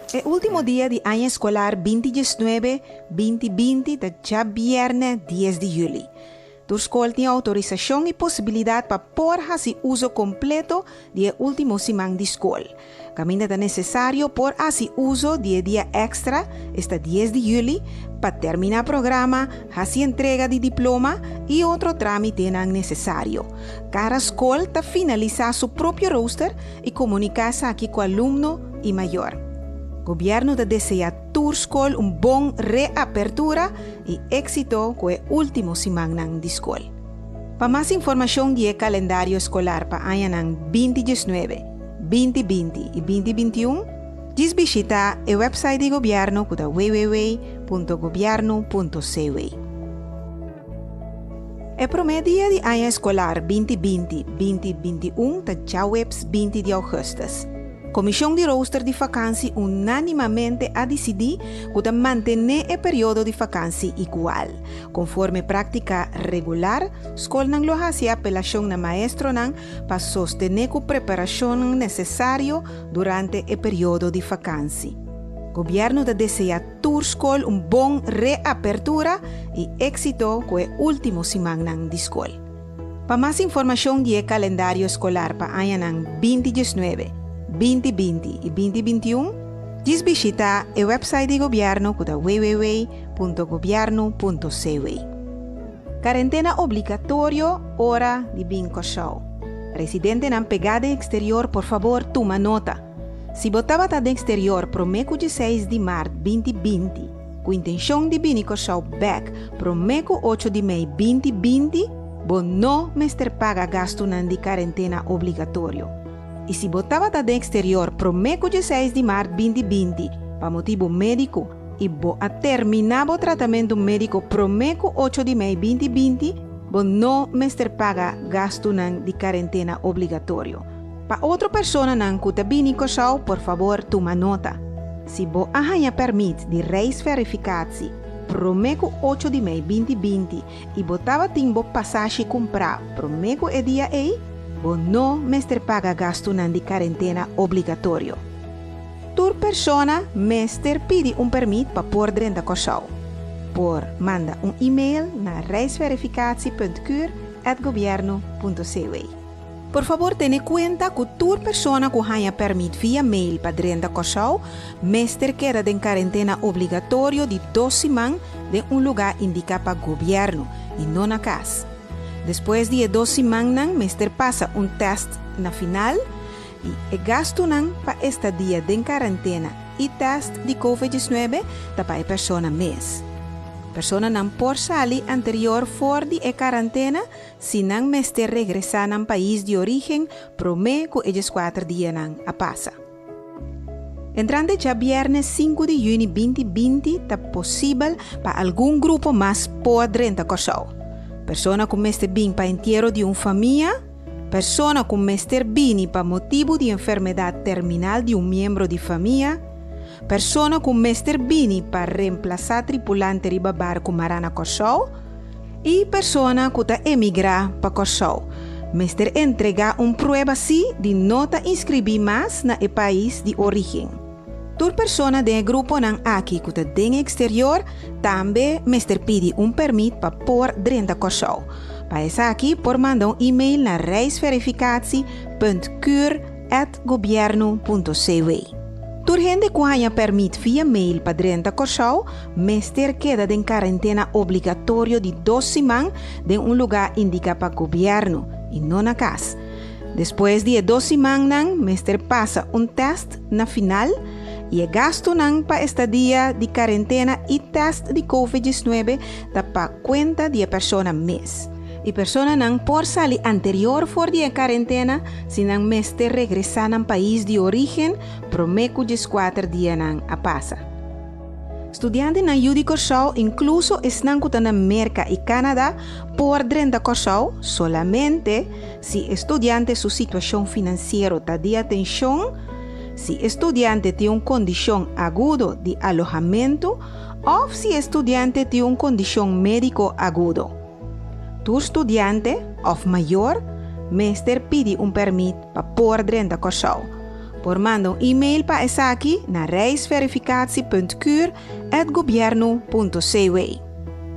E último dia di aña eskolar 2019, 2020 ta djabièrnè 10 di yüli. Tur skol tin outorisashon i posibilidat pa por hasi uso kompleto di e último siman di skol. Kaminda ta nesesario por hasi uso di e dia èkstra, esta 10 di yüli, pa terminá programa, hasi entrega di diploma i otro trámitenan nesesario. Kada skol ta finalisá su propio rooster i komuniká esaki ku alumno i mayor. Gobièrnu ta deseá tur skol un bon reapertura i éksito ku e último simannan di skol. Pa mas informashon di e kalendario eskolar pa añanan 2019, 2020 i 2021, djis bishitá e wèpsait di gobièrnu ku ta www.gobièrnu.cw. E promé dia di aña eskolar 2020, 2021 ta djaweps 20 di ougùstùs. Komishon di rooster di fakansi unánimamente a disidí ku ta mantené e periodo di fakansi igual. Konforme práktika regular, skolnan lo hasi apelashon na maestronan pa sostené ku preparashonnan nesesario durante e periodo di fakansi. Gobièrnu ta deseá tur skol un bon reapertura i éksito ku e último simannan di skol. Pa mas informashon di e kalendario eskolar pa añanan 2019, 2020 i 2021, djis bishitá e wèpsait di gobièrnu ku ta www.gobièrnu.cw. Karentena obligatorio ora di bin Kòrsou. Residentenan pegá den eksterior por fabor tuma nota. Si bo tabata den eksterior promé ku 16 di mart 2020 ku intenshon di bini Kòrsou bèk promé ku 8 di mei 2020, bo no mester paga gastunan di karentena obligatorio. I si bo tabata den eksterior promé ku 16 di mart 2020 pa motibu médiko i bo a terminá bo tratamentu médiko promé ku 8 di mei 2020, bo no mester paga gastunan di karentena obligatorio. Pa otro personanan ku ta bini Kòrsou, por fabor tuma nota. Si bo a haña pèrmit di reisverificatie promé ku 8 di mei 2020 i bo tabatin bo pasashi kumprá promé ku e dia ei, bo no mester paga gastunan di karentena obligatorio. Tur persona mester pidi un pèrmit pa por drenta Kòrsou. Por manda un e-mail na reisverificatie.cur@gobierno.cw. Por fabor tene kuenta ku tur persona ku haña pèrmit via mail pa drenta Kòrsou mester keda den karentena obligatorio di 2 siman den un lugá indiká pa gobièrnu i no na kas. Despues di e 2 simannan mester pasa un tèst na final i e gastunan pa estadia den karentena i tèst di COVID-19 ta pa e persona mes. Personanan por sali anterior for di e karantena si nan mester regresá nan pais di orígen promé ku e 14 dianan a pasa. Entrante djabièrnè 5 di yüni 2020 ta posibel pa algun grupo mas por drenta Kòrsou. Persona ku mester bin pa entiero di un famia, persona ku mester bini pa motibu di enfermedat terminal di un miembro di famia, persona ku mester bini pa remplasá tripulante riba barku mará na Kòrsou i persona ku ta emigrá pa Kòrsou mester entregá un prueba sí di no ta inskribí mas na e pais di orígen. Tur persona den e gruponan aki ku ta den eksterior tambe mester pidi un pèrmit pa por drenta Kòrsou. Pa esaki por manda un e-mail na reisverificatie.cur@gobierno.cw. Tur hende ku haña pèrmit via mail pa drenta Kòrsou mester keda den karentena obligatorio di 2 siman den un lugá indiká pa gobièrnu i no na kas. Despues di e 2 simannan mester pasa un tèst na final i e gastunan pa estadia di karentena i tèst di COVID-19 ta pa kuenta di e persona mes. E personanan por sali anterior for di e karentena si nan mester regresá nan pais di orígen promé ku 14 dianan a pasa. Studiantenan yu di Kòrsou, inkluso esnan ku ta na Merka i Kanada, por drenta Kòrsou solamente si e studiante su situashon finansiero ta di atenshon, si e studiante tin un kondishon agudo di alohamentu òf si e studiante tin un kondishon médiko agudo. Tur studiante òf mayor mester pidi un pèrmit pa por drenta Kòrsou. Por manda un e-mail pa esaki na reisverificatie.cur@gobiernu.cw.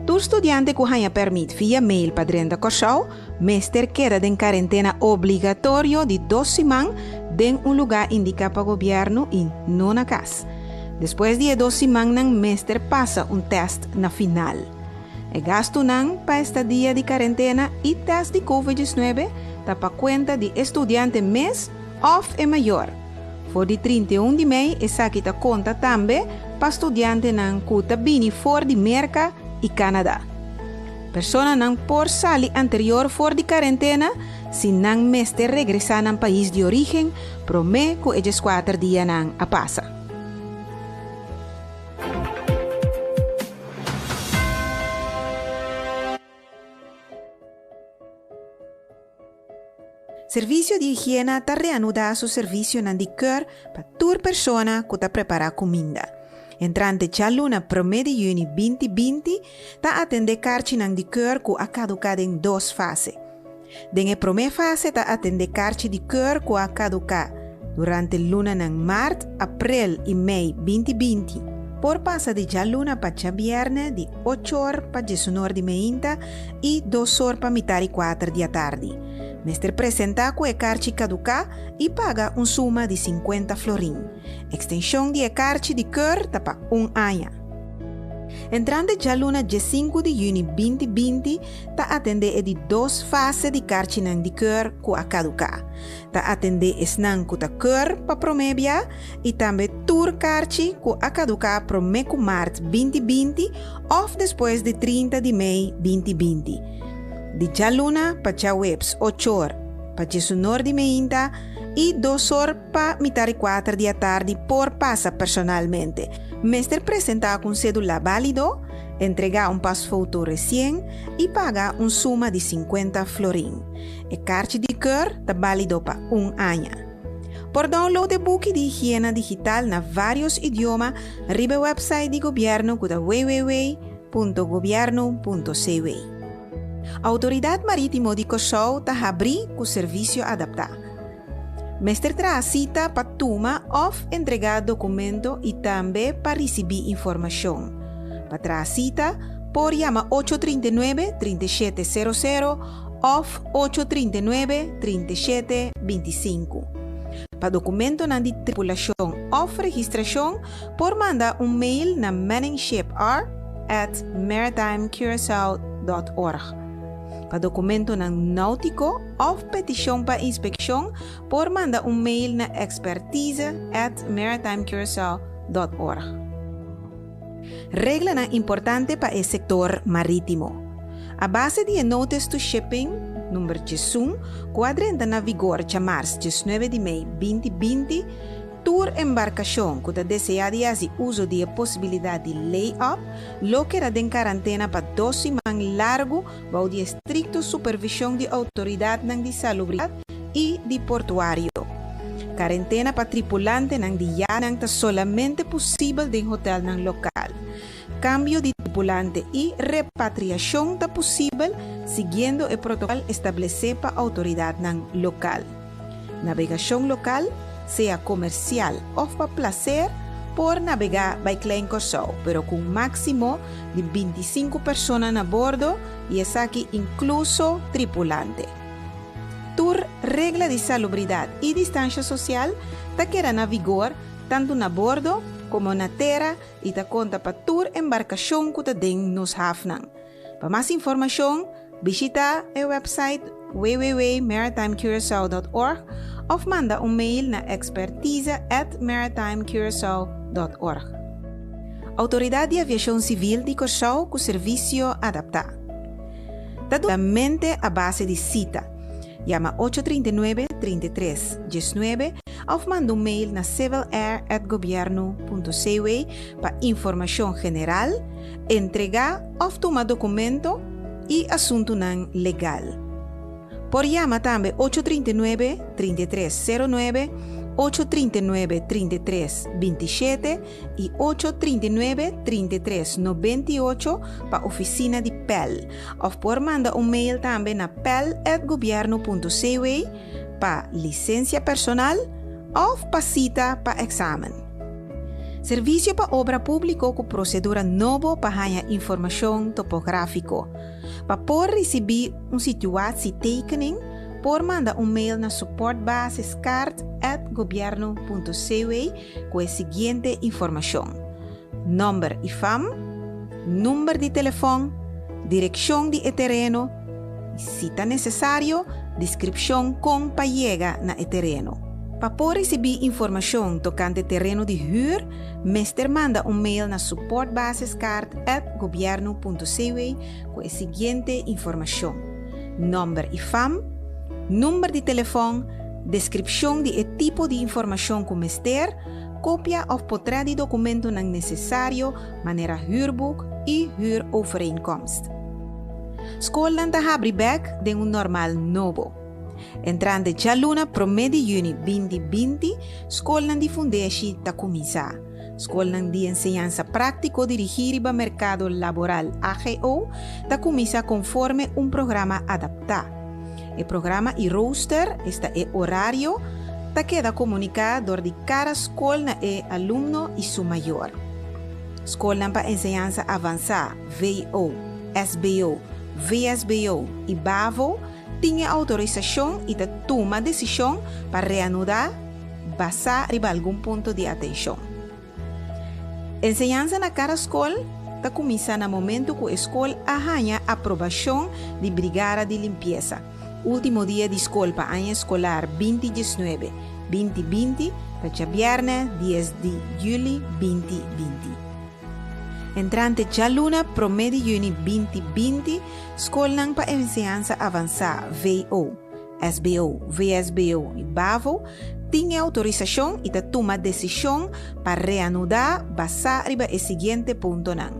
Tur studiante ku haña pèrmit via mail pa drenta Kòrsou mester keda den karentena obligatorio di dos siman den un lugá indiká pa gobièrnu i no na kas. Despues di e dos simannan mester pasa un tèst na final. E gastunan pa estadia di karentena i tèst di Covid 19 ta pa kuenta di e studiante mes òf e mayor. For di 31 di mei esaki ta konta tambe pa studiantenan ku ta bini for di Merka i Kanada. Personanan por sali anterior for di karentena si nan mester regresá nan pais di orígen promé ku e 14 dianan a pasa. Servisio di Higiena ta reanudá su servisionan di keur pa tur persona ku ta prepará kuminda. Entrante djaluna promé di yüni 2020 ta atendé karchinan di keur ku a kaduká den dos fase. Den e promé fase ta atendé karchi di keur ku a kaduká durante lunanan mart, aprel i mei 2020. Por pasa di djaluna pa djabièrnè di ocho or pa diesunor di meinta i dos or pa mitar i kuater di atardi. Mester presentá ku e karchi kaduká i paga un suma di 50 florin. Ekstenshon di e karchi di keur ta pa un aña. Entrante djaluna 15 di yüni 2020 ta atendé e di dos fase di karchinan di keur ku a kaduká. Ta atendé esnan ku ta keur pa promé bia i tambe tur karchi ku a kaduká promé ku mart 2020 òf despues di 30 di mei 2020. Di djaluna pa djaweps 8 or pa 19 di meinta i 2 or pa mitar i 4 di atardi por pasa personalmente. Mester presentá ku un sédula bálido, entregá un pasfoto resien i paga un suma di 50 florin. E karchi di keur ta bálido pa un aña. Por download e buki di higiena digital na vários idioma riba e website di gobièrnu ku ta www.gobiernu.cw. Outoridat Marítimo di Kòrsou ta habrí ku servisio adaptá. Mester traha sita pa tuma òf entregá dokumento i tambe pa risibí informashon. Pa traha sita, por yama 839 3700 òf 839 3725. Pa dokumentonan di tripulashon òf registrashon, por manda un mail na manningshipr@maritimecuracao.org. Pa dokumentonan náutiko òf petishon pa inspekshon, por manda un mail na expertise@maritimecuracao.org. Reglanan importante pa e sektor marítimo. A base di e Notice to Shipping number 11, ku a drenta na vigor djamars 19 di mei 2020, tur embarkashon ku ta deseá di hasi uso di e posibilidat di lay-up lo keda den karantena pa 2 siman largu bou di estrikto supervishon di outoridatnan di salubridat i di portuario. Karentena pa tripulantenan di yanan ta solamente posibel den hotelnan lokal. Kambio di tripulante i repatriashon ta posibel siguiendo e protokòl establesé pa outoridatnan lokal. Nabegashon lokal, sea komersial òf pa plaser, por nabegá bai Klein Kòrsou, pero ku un máksimo di 25 persona na bordo i esaki inkluso tripulante. Tur regla di salubridat i distansha sosial ta keda na vigor tantu na bordo komo na tera i ta konta pa tur embarkashon ku ta den nos hafnan. Pa mas informashon, bishitá e website www.maritimecuracao.org òf manda un mail na expertise@maritimecuracao.org. Outoridat di Aviashon Sivil di Kòrsou ku servisio adaptá. Ta mente a base di sita. Yama 839 33 19 òf manda un mail na civilair@gobiernu.cw pa informashon general, entregá òf tuma dokumento i asuntunan legal. Por yama tambe 839 33 09, 839 33 27 i 839 33 98 pa ofisina di PEL. Òf por manda un mail tambe na pel@gobiernu.cw pa lisensia personal. òf pa sita pa eksamen. Servisio pa Obra Públiko ku prosedura nobo pa haña informashon topográfiko. Pa por risibí un situatietekening por manda un mail na supportbasiskaart@gobiernu.cw ku e siguiente informashon, nòmber i fam, number di telefòn, direkshon di e tereno i, si ta nesesario, deskripshon kon pa yega na e tereno. Pa por risibí informashon tokante tereno di hür, mester manda un mail na supportbasiskaart@gobiernu.cw ku e siguiente informashon, nòmber i fam, number di telefòn, deskripshon di e tipo di informashon ku mester, kopia òf potrèt di dokumentonan nesesario manera huurboek i huurovereenkomst. Skolnan ta habri bèk den un normal nobo. Entrante djaluna promé di yüni 2020 skolnan di fundeshi ta kuminsá. Skolnan di enseñansa práktiko dirigí riba merkado laboral, AGO, ta kuminsá konforme un programa adaptá. E programa i rooster, esta e orario, ta keda komuniká dor di kada skol na e alumno i su mayor. Skolnan pa enseñansa avansá, VO, SBO, VSBO i bavo, tin e outorisashon i ta tuma desishon pa reanudá basá riba algun punto di atenshon. Enseñansa na kada skol ta kuminsá na momentu ku e skol a haña aprobashon di Brigada di Limpiesa. Último dia di skol pa aña eskolar 2019, 2020 ta djabièrnè 10 di yüli 2020. Entrante djaluna promé di yüni 2020 skolnan pa enseñansa avansá, VO, SBO, VSBO i bavo tin e outorisashon i ta tuma desishon pa reanudá basá riba e siguiente puntonan,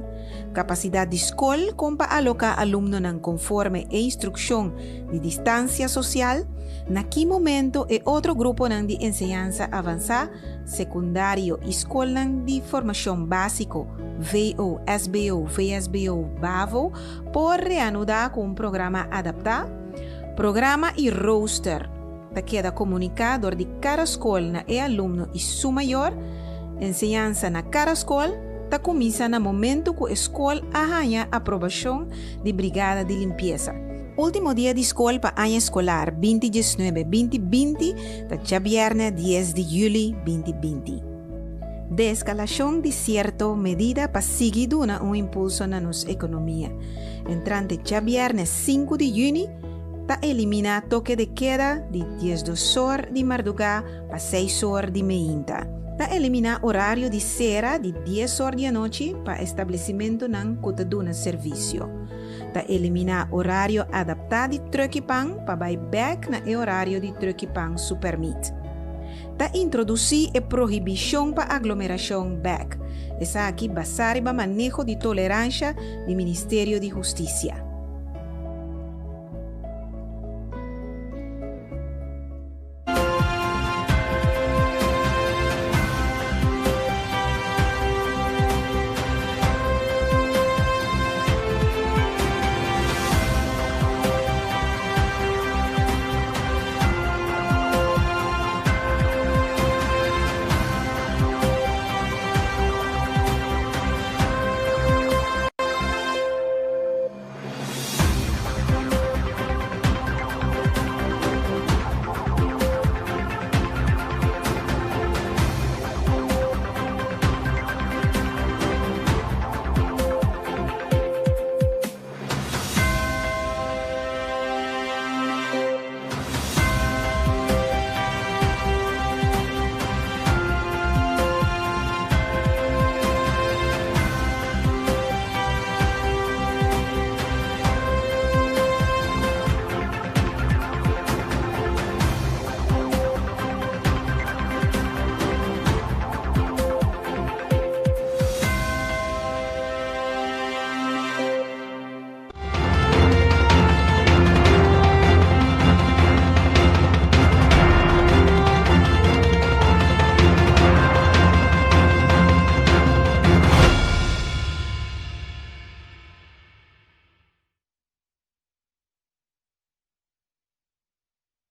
Kapasidat di skol kon pa aloká alumnonan konforme e instrukshon di distansia sosial, na ki momento e otro gruponan di enseñansa avansá, sekundario i skolnan di formashon básiko, VO, SBO, VSBO, bavo, por reanudá ku un programa adaptá. Programa i rooster ta keda komuniká dor di kada skol na e alumno i su mayor. Enseñansa na kada skol ta kuminsá na momentu ku e skol a haña aprobashon di Brigada di Limpiesa. Último dia di skol pa aña eskolar 2019, 2020 ta djabièrnè 10 di yüli 2020. Deeskalashon di sierto medida pa sigui duna un impulso na nos ekonomia. Entrante djabièrnè 5 di yüni ta eliminá toke de keda di 12 or di mardugá pa 6 or di meinta. Ta eliminá orario di sera di 10 or di anochi pa establesimentunan ku ta duna servisio. Ta eliminá orario adaptá di trùk'i pan pa bai bèk na e orario di trùk'i pan su pèrmit. Ta introdusí e prohibishon pa aglomerashon bèk, esaki basá riba maneho di toleransha di Ministerio di Hustisia.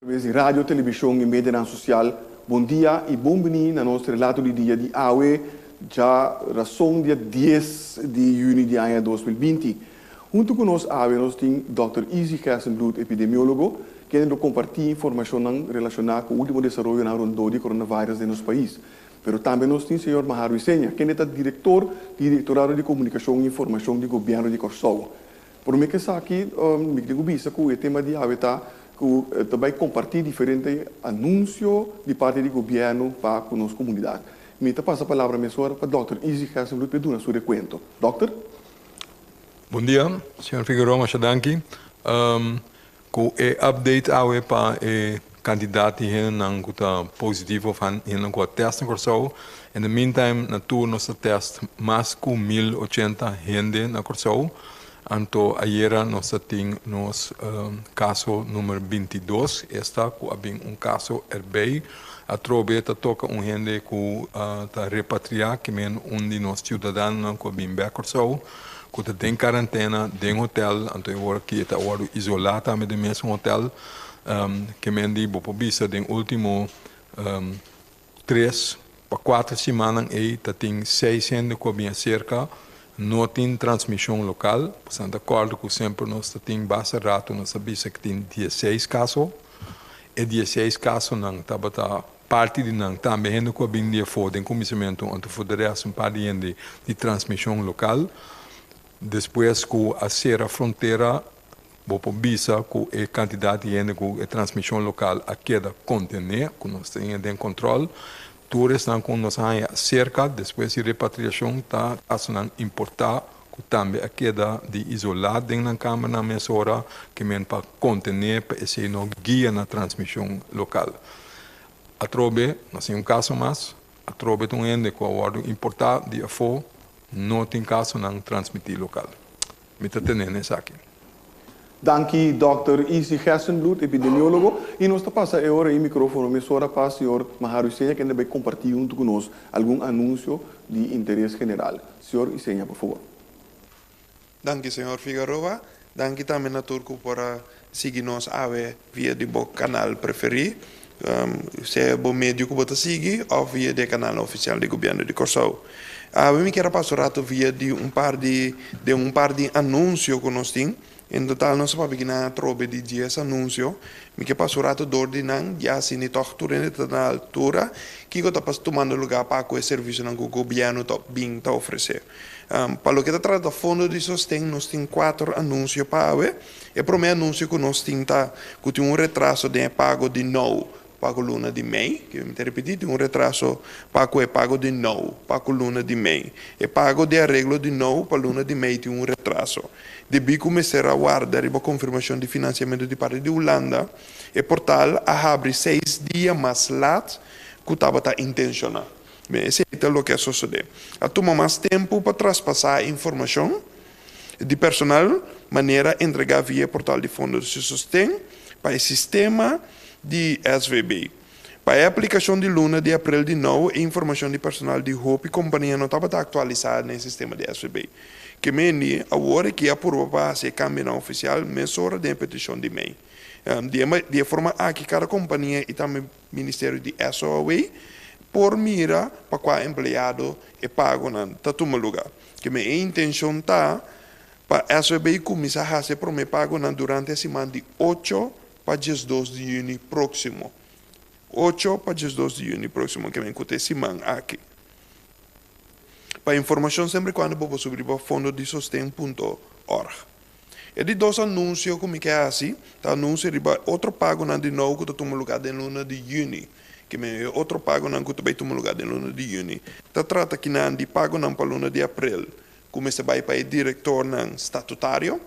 Atraves di radio, televishon i medianan sosial. Bon dia i bon bini na nos relato di dia di awe, djarason dia 10 di yüni di aña 2020. Huntu ku nos awe nos tin Dòkter Izzy Gerstenbluth, epidemiólogo, kende lo kompartí informashonnan relashoná ku último desaroyonan rondó di coronavirus den nos pais. Pero tambe nos tin señor Maharu Isenia, kende ta direktor di Direktorado di Komunikashon i Informashon di Gobièrnu di Kòrsou. Promé ku esaki, mi tin ku bisa ku e tema di awe ta ku ta bai kompartí diferente anunsio di parti di gobièrnu pa ku nos komunidat. Mi ta pasa palabra mesora pa Dòkter Izzy Gerstenbluth pa e duna su rekuento. Dòkter? Bon dia, señor Figueroa, masha danki. Ku e update awe pa e kantidat di hendenan ku ta positivo of hendenan ku a test na Kòrsou. In the meantime na tur nos a test mas ku 1080 hende na Kòrsou. Anto ayera nos a tin nos kaso number 22, esta ku a bin un kaso erbij. Atrobe ta toka un hende ku ta repatriá, ke men un di nos siudadanonan ku a bin bèk Kòrsou, ku ta den karantena den hotel, anto e ora ki e ta wòrdu isolá tambe den mesun hotel. Ke men di bo por bisa den último 3 pa 4 simannan ei ta tin seis hende ku a bin aserka, no tin transmishon lokal. Pasobra ta kòrda ku semper nos ta tin basta ratu nos a bisa ku tin 16 kaso. E 16 kasonan tabata parti di nan tambe hende ku a bin di afó den kuminsamentu, anto for de rest un par di hende di transmishon lokal. Despues ku a sera frontera, bo por bisa ku e kantidat di hende ku e transmishon lokal a keda kontené, ku nos tin den kòntròl. Tur esnan ku nos haña serka despues di repatriashon ta kasonan importá ku tambe a keda di isolá den nan kamernan mesora, ke men pa kontené pa esei no guia na transmishon lokal. Atrobe, nos tin un kaso mas, atrobe ta un hende ku a wòrdu importá di afó, no tin kasonan transmití lokal. Mi ta tene esaki. Danki, Dr. Izzy Gerstenbluth, epidemiólogo. I nos ta pasa e ora e mikrófono mesora pa señor Maharu Isenia, kende ta bai kompartí huntu ku nos algun anunsio di interes general. Señor Isenia, por fabor. Danki, señor Figueroa. Danki tambe na tur ku por a sigui nos awe via di bo kanal preferí. Sea bo medio ku bo ta sigui òf via di e kanal ofisial di gobièrnu di Kòrsou. Awe mi kier a pasa un ratu via di un par di anunsio ku nos tin. En total nos a papia na atrobe di 10 anunsio. Mi ke pasa un ratu dor di nan, ya asina tòg tur hende ta na altura kiko ta tumando lugá pa ku e servisionan ku gobièrnu ta bin ta ofresé. Pa loke ta trata fondo di sosten, nos tin kuater anunsio pa awe. E promé anunsio ku nos tin ta ku tin un retraso den e pago di NOW pa ku luna di mei. Ku mi ta ripití, tin un retraso pa ku e pago di NOW pa ku luna di mei. E pago di areglo di NOW pa luna di mei tin un retraso. Debí ku mester a warda riba konfirmashon di finansiamentu di parti di Hulanda, e portal a habri 6 dia mas lat ku tabata intenshoná. Ben, esei ta loke a sosodé. A tuma mas tempu pa traspasá informashon di personal manera entregá via portal di fondo di sosten pa e sistema di SVB. Pa e aplikashon di luna di aprel di NOW, e informashon di personal di hopi kompania no tabata aktualisá den e sistema di SVB. Ke men awor ku a purba pa hasi e kambionan ofisial mesora den petishon di mei. Di forma aki kada kompania i tambe Ministerio di SOAW por mira pa kua empleado e pagonan ta tuma lugá. Ke men e intenshon ta pa SVB kuminsá hasi promé pagonan durante e siman di 8 pa 12 di yüni próksimo. 8 pa 12 di yüni próksimo, ke men ku ta e siman aki. Pa informashon semper kuando bo por subi pa fondodisosten.org. E di dos anunsio ku mi ke hasi, ta anunsio riba otro pagonan di NOW ku ta tuma lugá den luna di yüni. Ke men otro pagonan ku ta bai tuma lugá den luna di yüni. Ta trata akinan di pagonan pa luna di aprel, ku mester bai pa e direktornan statutario,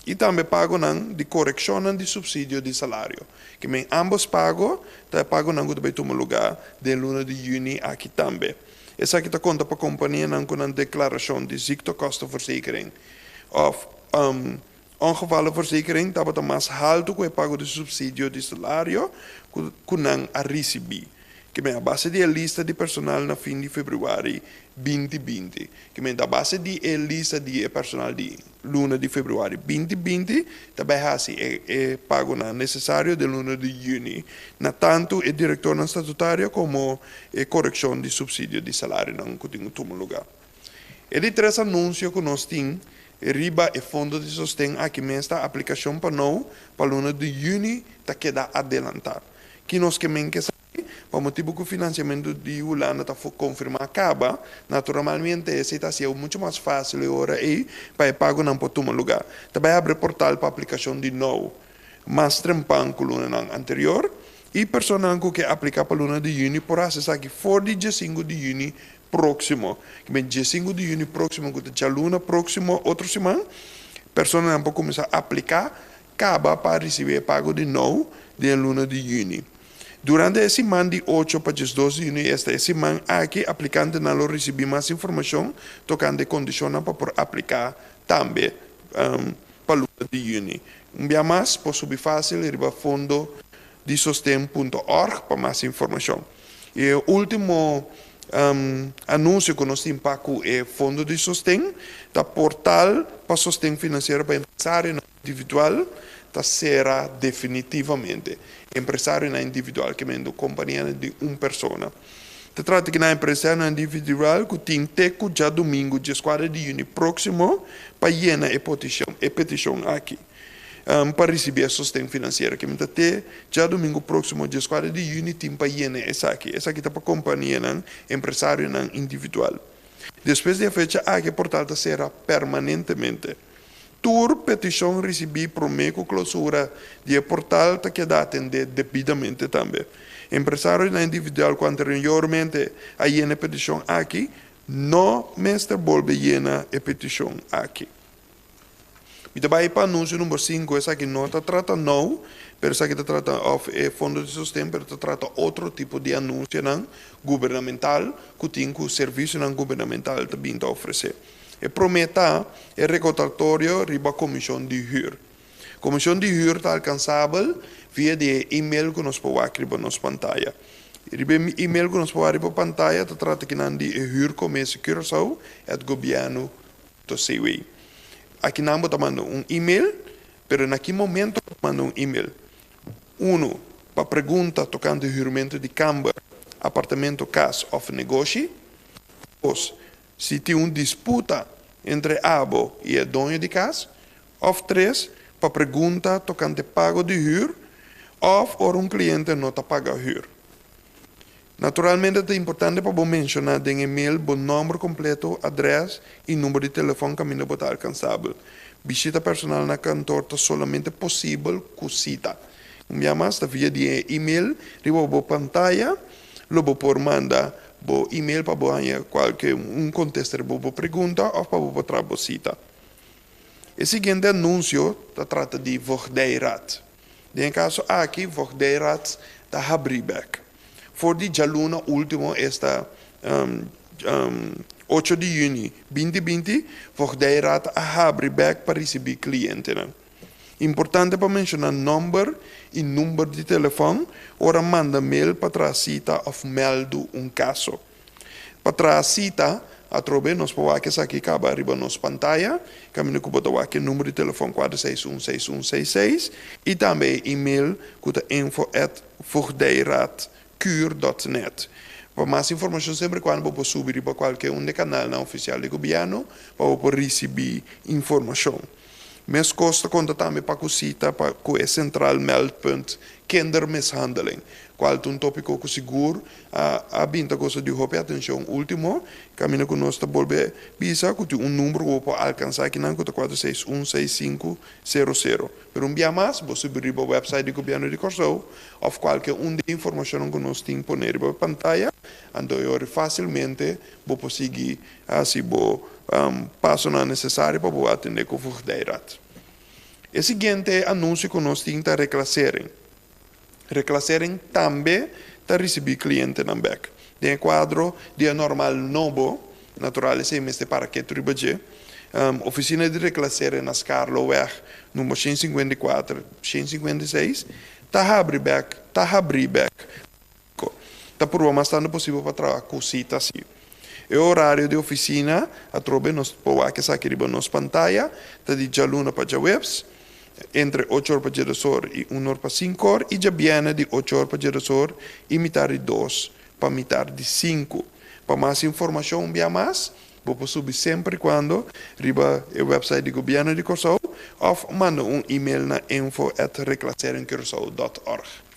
i tambe pagonan di korekshonnan di supsidio di salario. Ke men ambos pago ta pagonan ku ta bai tuma lugá den luna di yüni aki tambe. Esaki ta konta pa kompanianan ku nan deklarashon di ziektekostenverzekering òf ongevallenverzekering tabata mas haltu ku e pago di supsidio di salario ku nan a risibí. Ke men a base di e lista di personal na fin di febrüari 2020. Ke men a base di e lista di e personal di luna di febrüari 2020, ta bai hasi e pagonan nesesario den luna di yüni, na tantu e direktornan statutario komo e korekshon di supsidio di salarionan ku tin ku tuma lugá. E di tres anunsio ku nos tin riba e fondo di sosten aki mes ta aplikashon pa nou pa luna di yüni ta keda adelantá. Ki nos ke men ke esaki? Pa motibu ku finansiamentu di Hulanda ta konfirmá kaba, naturalmente esei ta hasié muchu mas fásil e ora ei pa e pagonan por tuma lugá. Ta bai habri portal pa aplikashon di nou mas trempan ku lunanan anterior i personanan ku ke apliká pa luna di yüni por hasi esaki for di 15 di yüni próksimo. Ke men 15 di yüni próksimo ku ta djaluna próksimo otro siman, personanan por kuminsá apliká kaba pa risibí e pago di nou den luna di yüni. Durante e siman di 8 pa 12 di yüni, esta e siman aki, aplikantenan lo risibí mas informashon tokante e kondishonnan pa por apliká tambe pa luna di yüni. Un bia mas, por subi fásil riba fondodisosten.org pa mas informashon. E último anunsio ku nos tin pa ku e fondo di sosten ta portal pa sosten finansiero pa empresarionan individual ta sera definitivamente. Empresarionan individual ke men kompanianan di un persona. Ta trata ku nan empresarionan individual ku tin te ku djadumingu 14 di yüni próksimo pa yena e petishon aki pa risibí e sosten finansiero. Ke men ta te djadumingu próksimo 14 di yüni tin pa yena esaki. Esaki ta pa kompanianan empresarionan individual. Despues di e fecha aki e portal ta sera permanentemente. Tur petishon risibí promé ku klousura di e portal ta keda atendé debidamente tambe. Empresarionan individual ku anteriormente a yena e petishon aki, no mester bolbe yena e petishon aki. Mi ta bai pa anunsio number 5, esaki no ta trata nou, pero esaki ta trata òf e fondo di sosten, pero ta trata otro tipo di anunsionan gubernamental ku tin ku servisionan gubernamental ta bin ta ofresé. E promé ta e rekordatorio riba komishon di hür. Komishon di hür ta alkansabel via di e-mail ku nos por wak riba nos pantaya. Riba e e-mail ku nos por wak riba pantaya ta trata kinan di e huurcommissiecuraçao@gobierno.cw. Akinan bo ta manda un e-mail, pero na ki momento bo ta manda un e-mail? 1, pa pregunta tokante hürmentu di kamber, apartamento, kas òf negoshi. 2, si tin un disputa entre abo i e doño di kas. Òf 3, pa pregunta tokante pago di hür òf ora un kliente no ta paga hür. Naturalmente ta importante pa bo menshoná den e-mail bo nòmber kompleto, adrès i number di telefòn kaminda bo ta alkansabel. Bishita personal na kantor ta solamente posibel ku sita. Un bia mas, ta via di e e-mail riba bo pantaya lo bo por manda bo e-mail pa bo haña kualke un kontesta riba bo pregunta òf pa bo por traha bo sita. E siguiente anunsio ta trata di Voogdijraad. Den e kaso aki Voogdijraad ta habrí bèk. For di djaluna último, esta 8 di yüni 2020, Voogdijraad a habri bèk pa risibí klientenan. Importante pa menshoná nòmber i number di telefòn ora manda mail pa traha sita òf mèldu un kaso. Pa traha sita, atrobe nos por wak esaki kaba riba nos pantaya, kaminda ku bo ta wak e number di telefòn 4616166 i tambe e e-mail ku ta info@voogdijraadcur.net. Pa mas informashon semper kuando bo por subi riba kualke un di e kanalnan ofisial di gobièrnu pa bo por risibí informashon. Meskos ta konta tambe pa ku sita pa ku e Centraal Meldpunt Kindermishandeling, kual ta un tópiko ku sigur a bin ta gosa di hopi atenshon último, kaminda ku nos ta bolbe bisa ku tin un number ku bo por alkansá akinan ku ta 4616500. Pero un bia mas, bo subi riba wèpsait di Gobièrnu di Kòrsou òf kualke un di e informashonnan ku nos tin poné riba pantaya, anto e ora fásilmente bo por sigui hasi bo pasonan nesesario pa bo atendé ku Voogdijraad. E siguiente anunsio ku nos tin ta Reclassering. Reclassering tambe ta risibí klientenan bèk. Den e kuadro di e normal nobo, natural esei mester para ketu riba dje, Ofisina di Reclassering na Skarloweg number 154, 156 ta habri bèk, ta habrí bèk. Ta purba mas tantu posibel pa traha ku sita sí. E orario di ofisina, atrobe nos por wak esaki riba nos pantaya, ta di djaluna pa djaweps, entre ocho or pa djedos or i un or pa sinku or, i djabièrnè di ocho or pa djedos or i mitar di dos pa mitar di sinku. Pa mas informashon un bia mas, bo por subi semper i kuando riba e wèpsait di Gobièrnu di Kòrsou òf manda un email na info at reclasseringcuraçao dòt org.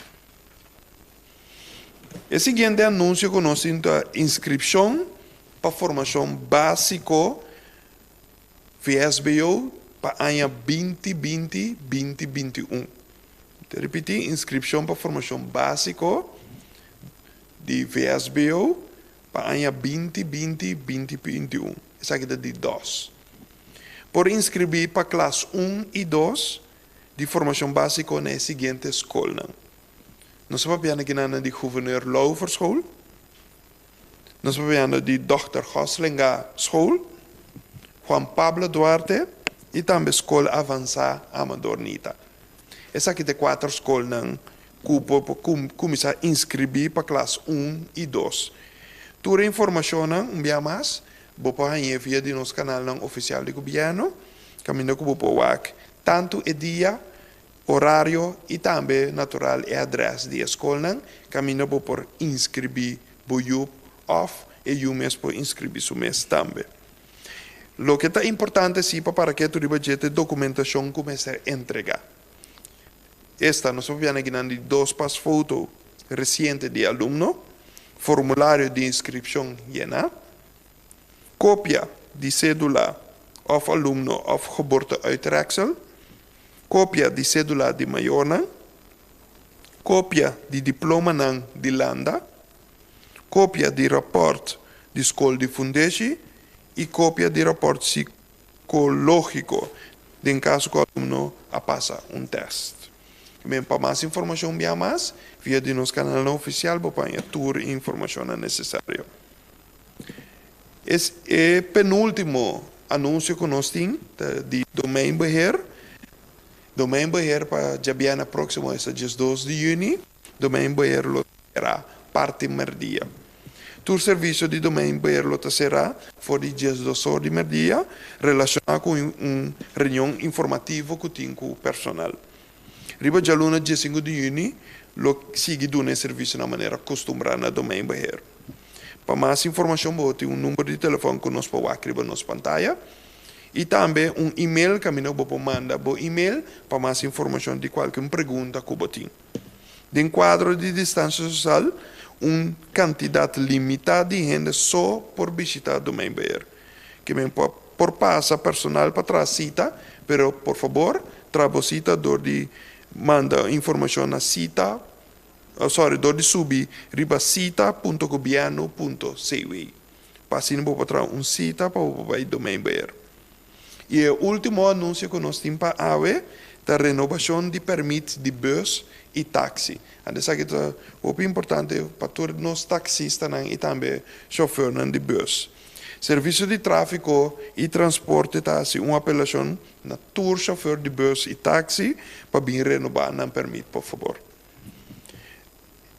E siguiente anunsio ku nos tin ta inskripshon pa formashon básiko VSBO pa aña 2020, 2021. Ta ripití, inskripshon pa formashon básiko di VSBO pa aña 2020, 2021. Esaki ta di dos. Por inskribí pa klas un i dos di formashon básiko na e siguiente skolnan. Nos ta papiando kinan di Gouverneur Laufferschool, nos ta papiando di Dòkter Goslinga School, Juan Pablo Duarte i tambe Skol Avansá Amador Nita. Esaki ta e kuater skolnan ku por kuminsá inskribí pa klas un i dos. Tur e informashonnan, un bia mas, bo por hañ'é via di nos kanalnan ofisial di gobièrnu, kaminda ku bo por wak tantu e dia Orario i tambe natural e adrès di e skolnan kaminda bo por inskribí bo yu òf e yu mes por inskribí su mes tambe. Loke ta importante si pa para ketu riba dje ta e dokumentashon ku mester entregá. Esta, nos ta papia na kinan di dos pasfoto resiente di e alumno, formulario di inskripshon yená, kopia di sédula òf alumno òf geboorte-uittreksel, Kopia di sédula di mayornan, kopia di diplomanan di landa, kopia di rapòrt di skol di fundeshi i kopia di rapòrt sikológiko den kaso ku alumno a pasa un tèst. Men pa mas informashon bia mas via di nos kanalnan ofisial bo por haña tur e informashonnan nesesario. Es e penúltimo anunsio ku nos tin ta di Domeinbeheer. Domeinbeheer pa djabièrnè próksimo, esta 12 di yüni, Domeinbeheer lo será parti mèrdia. Tur servisio di Domeinbeheer lo ta será for di 12 or di mèrdia relashoná ku un reunion informativo ku tin ku personal. Riba djaluna 15 di yüni lo sigui duna e servisio na manera kustumbrá na Domeinbeheer. Pa mas informashon bo tin un number di telefòn ku nos por wak riba nos pantaya i tambe un email kaminda bo por manda bo email pa mas informashon di kualke un pregunta ku bo tin. Den kuadro di distansia sosial un kantidat limitá di hende so por bishitá Domeinbeheer. Ke men por pasa personal pa traha sita pero por fabor traha bo sita dor di manda informashon na sita Sorry, dor di subi riba sita punto gobierno punto cw. Pa asina bo por traha un sita pa bo por bai Domeinbeheer. I e ultimo anunsio ku nos tin pa awe ta renobashon di pèrmit di bùs i taksi. Anto esaki ta hopi importante pa tur nos taksistanan i tambe shofèrnan di bùs. Servisio di Tráfiko i Transporte ta hasi un apelashon na tur shofèr di bùs i taksi pa bin renobá nan pèrmit por fabor.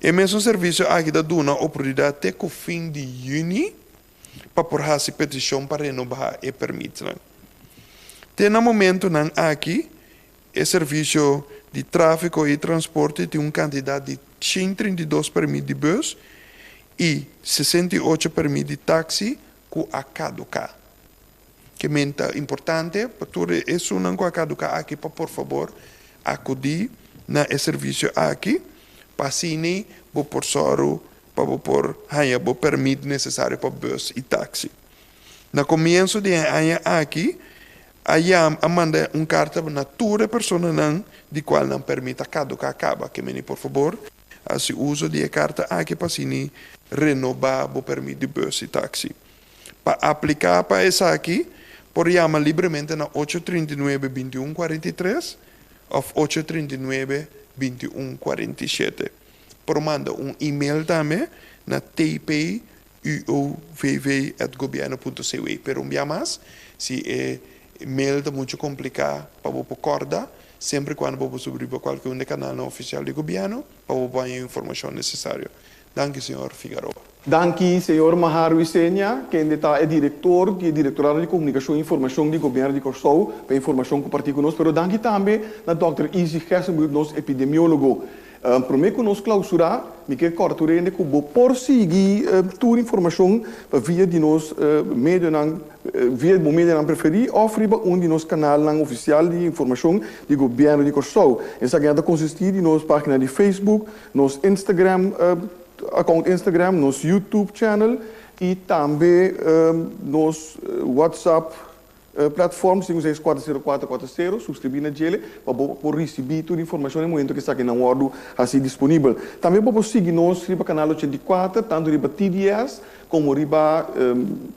E mesun servisio aki ta duna oportunidat te ku fin di yüni pa por hasi petishon pa renobá e pèrmitnan. Te na momentunan aki e servisio di tráfiko i transporte tin un kantidat di 132 pèrmit di bùs i 68 pèrmit di taksi ku a kaduká. Ke men ta importante pa tur esunnan ku a kaduká aki pa por fabor akudí na e servisio aki pa asina bo por sòru pa bo por haña bo pèrmit nesesario pa bùs i taksi. Na komienso di e aña aki a yam a manda un karta na tur e personanan di kual nan pèrmit a kaduká kaba. Ke meni por fabor hasi uso di e karta aki pa asina renobá bo pèrmit di bùs i taksi. Pa apliká pa esaki por yama libremente na 839 21 43 òf 839 21 47. Por manda un email tambe na tpuovv@gobierno.cw. Pero un bia mas, si e mail ta muchu kompliká pa bo por kòrda, semper i kuando bo por subi riba kualke un di e kanalnan ofisial di gobièrnu pa bo por haña e informashon nesesario. Danki señor Figaroa. Danki señor Mahar Wisenia, kende ta e direktor di e Direktorado di Komunikashon i Informashon di Gobièrnu di Kòrsou pa e informashon kompartí ku nos. Pero danki tambe na dòkter Izzy Gerstenbluth, nos epidemiólogo. Promé ku nos klausurá, mi ke kòrda tur hende ku bo por sigui tur informashon pa via di nos medionan, via bo medionan preferí òf riba un di nos kanalnan ofisial di informashon di Gobièrnu di Kòrsou. Esaki nan ta konsistí di nos página di Facebook, nos Instagram, account Instagram, nos YouTube channel i tambe nos WhatsApp platform 5640440. Suskribí na djele pa bo por risibí tur informashon na e momento ku esakinan wòrdu hasi disponibel. Tambe bo por sigui nos riba kanal 84, tantu riba TDS komo riba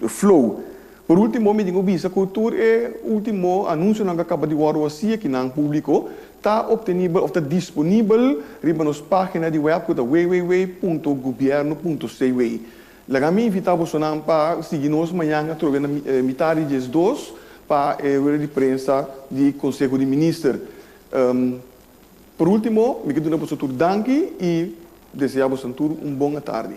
Flow. Por último, mi tin ku bisa ku tur e último anunsionan ku a kaba di wòrdu hasi akinan públiko ta optenibel òf ta disponibel riba nos página di wèb ku ta www.gobierno.cw. Laga mi invitá bosonan pa sigui nos mañan atrobe na mitar di 12 pa e rueda di prensa di Konseho di Minister. Por último, mi ke duna boso tur danki i deseá boso tur un bon atardi.